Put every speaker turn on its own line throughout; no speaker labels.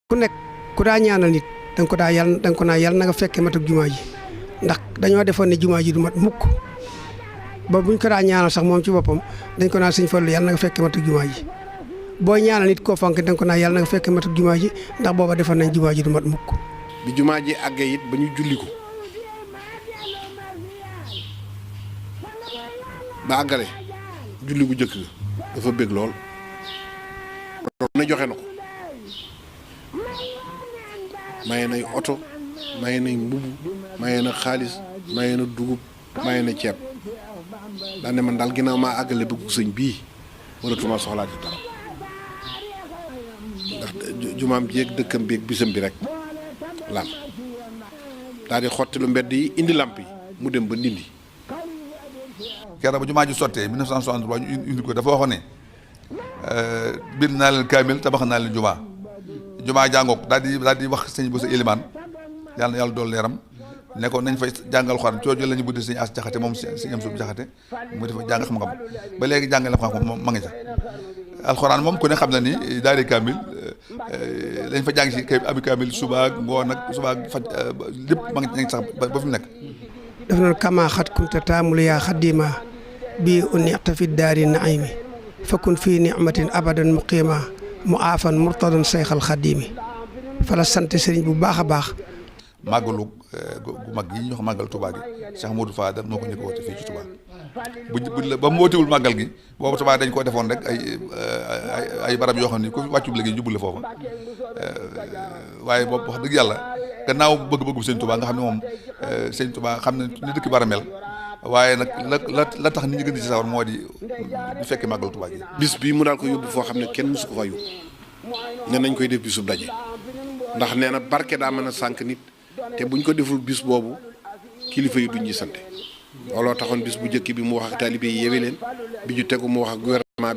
ku nekk ku daa ñaanal nit danga ko naa yàlla na nga fekke matuk jumaa ji ndax dañoo defoon ne jumaa ji du mat mukk ba buñ ko daa ñaanal sax moom ci boppam dañ ko naa sëñ Fallu yàlla na nga fekke matuk jumaa ji boo ñaanal nit koo fonk danga ko naa yàlla na nga fekke matuk jumaa ji ndax booba defoon nañ jumaa ji du mat mukk.
bi jumaa ji àggee it ba ñu julli ko ba àggale julli bu njëkk dafa bég lool ne joxe na ko maye nay oto maye nay mbubb maye na xaalis maye na dugub maye na ceeb daan ne man daal ginnaaw maa àggale bëggu sëñ bii waratuma soxlaati dara ndax jumaam jéeg dëkkam bi ak bisam bi rek lam daal di xotti lu mbedd yi indi làmp yi mu dem ba ndindi
keroog ba jumaa ji sottee 1963 ñu indi ko dafa waxoon ne bind naa leen kaamil tabax naa leen jumaa jàngook daal di wax sëñ bu sa ilimaan yàlla na yàlla dool leeram ne ko nañ fay jàngal xoraan coo jël la ñu buddi sëñ as jaxate moom sëñ am suuf jaxate mu dafa jàng xam-xam ba léegi jàngale xam-xam moom ma ngi ca alxuraan moom ku ne xam na ni daari kaamil lañ fa jàng si abi kaamil suba ngoon ak suba faj lépp ma ngi sax ba fi mu nekk
daf na kama xat kunta taamul yaa xadima bii uniqta fi daari naimi fakun fii nicmatin abadan muqima mu aafan murtadan seyxal xadimi fala sant sëriñ bu baax a baax.
màggalu gu mag yi ñu wax màggal Touba gi Cheikh Modou Fadal moo ko njëkk a woote fii ci Touba ba mu wootewul màggal gi boobu Touba dañ ko defoon rek ay barab yoo xam ne ku wàccub léegi jublu la foofa waaye boobu wax dëgg yàlla gannaaw bëgg-bëggu sëñ Touba nga xam ne moom sëñ Touba xam ne ni dëkk bara mel waaye nag la tax nit ñi gën di ci sawar moo di fekke màggal Touba gi.
bis bii mu daal ko yóbbu foo xam ne kenn mësu ko fa yóbbu ne nañ koy def bisub daje ndax nee na barke daa mën a sànq nit te buñ ko deful bis boobu kilifa yi duñ ñi sante looloo taxoon bis bu njëkk bi mu wax ak taalibe yi yewe leen bi ñu tegu mu wax ak gouvernement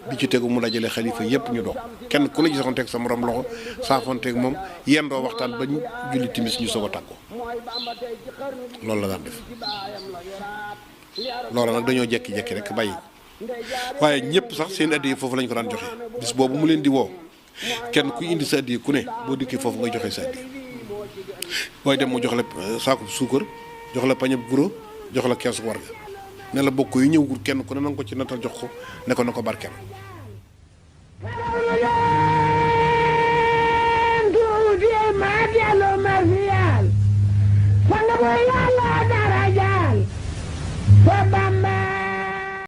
bi ci tegu mu dajale xalifa yépp ñu dox kenn ku ne ci saxoon teg sa morom loxo saafoonteeg moom yendoo waxtaan ba ñu julli timis ñu soog a tàggoo loolu la daan def loolu nag dañoo jekki-jekki rek bàyyi waaye ñëpp sax seen addiya foofu lañ ko daan joxe bis boobu mu leen di woo kenn ku indi sa addiya ku ne boo dikkee foofu ngay joxe sa addiya waaye dem mu jox la saakub suukar jox la pañab guro jox la keesu warga ne la bokk yu ñëwagul kenn ku ne na nga ko ci natal jox ko ne ko na ko barkeel
Bamba